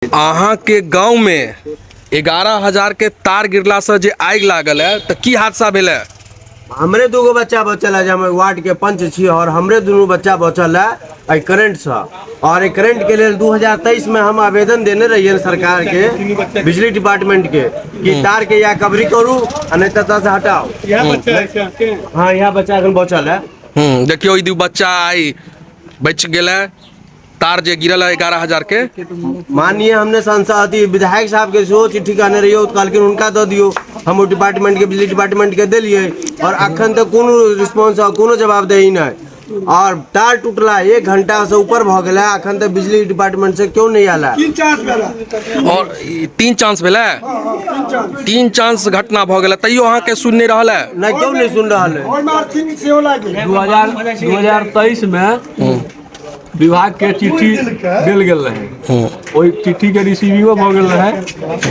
अहाँके गाँवमे 11,000 के तार गिरलासँ जे आगि लागल है तऽ की हादसा भेल है? हमरे दूगो बच्चा बचल है, जे हम वार्ड के पंच छी और हमरे दुनू बच्चा बचल है एहि करेंटसँ। और एहि करेंट के लेल 2023 में हम आवेदन देने रहिए सरकार के, बिजली डिपार्टमेंट के, कि तार के या कवरी करू आ नहीं तऽ से हटाओ। हाँ, यहाँ बच्चा एखन बचल है। देखियौ, ई दू बच्चा आइ बचि गेल है तार जे गिरल है 11,000 के। माननीय हमने सांसद अथी विधायक साहब के सेहो चिट्ठी कहने रहिए, कहलखिन हुनका दऽ दियौ। हम ओ डिपार्टमेंट के, बिजली डिपार्टमेंट के देलियै और अखन तक कोनो रिस्पॉन्स और कोनो जवाबदेही नहि। और तार टूटला 1 घंटा से ऊपर भऽ गेलै, अखन तक बिजली डिपार्टमेंट से क्यों नहीं आला। 3 चांस भेला। और ई 3 चांस भेलै, 3 चांस घटना भऽ गेलै, तैयो अहाँके सुनि नहि रहल है? नहि, क्यों नहीं सुन रहल है। ओहिमे आर 3 सेहो लागि गेल। 2023 में विभाग के चिट्ठी देल गेल रहे, ओहि चिट्ठी के रिसीविंगो भऽ गेल रहे,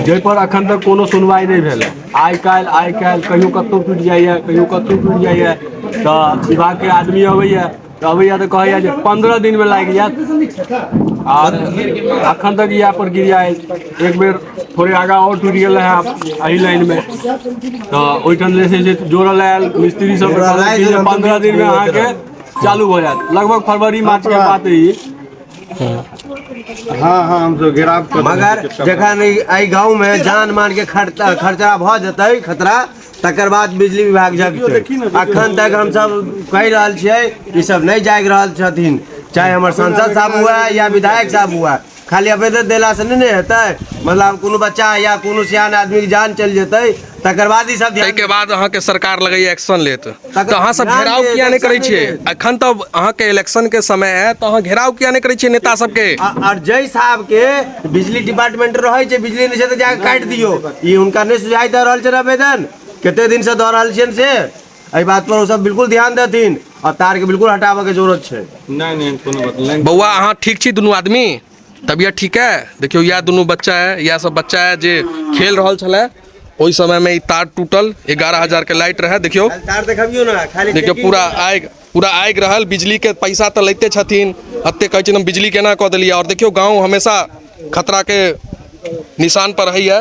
जाहि पर अखन तक कोनो सुनवाई नहि भेल। आइ काल्हि, आइ काल्हि कहियो कतहु टूटि जाइए, कहियो कतहु टूटि जाइए, तऽ विभाग के आदमी अबैया तऽ अबैया तऽ कहैया जे 15 दिन में लागि जायत। आर अखन तक इएह प्रक्रिया अछि। एक बेर थोड़े आगाँ आओर टूटि गेल रहै एहि लाइन में, तऽ ओहिठाम जे छै से जोड़ल आयल मिस्त्री सब, 15 दिन में अहाँके चालू हो जायत। लगभग फरवरी मार्च के बात है ई। हाँ हाँ, हम सब घेराव कर मगर जखन एहि गाँव में जान मान के खर्चा भऽ जेतै खतरा, तकर बाद बिजली विभाग जगतै। अखन तक हमसब कहि रहल छियै, ई सब नहि जागि रहल छथिन, चाहे हमर सांसद साहब हुए या विधायक साहब हुए। खाली आवेदन देला से नहि ने हेतै, मतलब कोनो बच्चा या कोनो सियान आदमी के जान चलि जेतै तकर बाद ई सब ध्यान। ताहिके बाद अहाँके सरकार लगैया एक्शन लेत। तऽ अहाँ सब घेराव किया नहि करै छियै? एखन तऽ अहाँके इलेक्शन के समय है, तऽ अहाँ घेराव किया नहि करै छियै नेता सबके? और जय साहब के बिजली डिपार्टमेंट रहै छै, बिजली नहि छै तऽ जाके काटि दियौ। ई हुनका नहि सुझाइ दऽ रहल छै। आवेदन कते दिन से दऽ रहल छियनि, से एहि बात पर ओ सब बिल्कुल ध्यान देथिन और तार के बिल्कुल हटाबऽ के जरूरत छै। नहि नहि, कोनो बात नहि। बौआ, अहाँ ठीक छी? दुनू आदमी तबियत ठीक है? देखियौ, इएह दुनू बच्चा है, इएह सब बच्चा है जे खेल रहल छलै ओहि समय में ई तार टूटल। 11,000 के लाइट रहे। देखियौ, तार देखबियौ ने खाली। देखियौ, पूरा आगि, पूरा आगि रहल। बिजली के पैसा तऽ लैते छथिन एते, कहै छथिन हम बिजली केना कऽ देलियै। और देखियौ, गाँव हमेशा खतरा के निशान पर रहैया।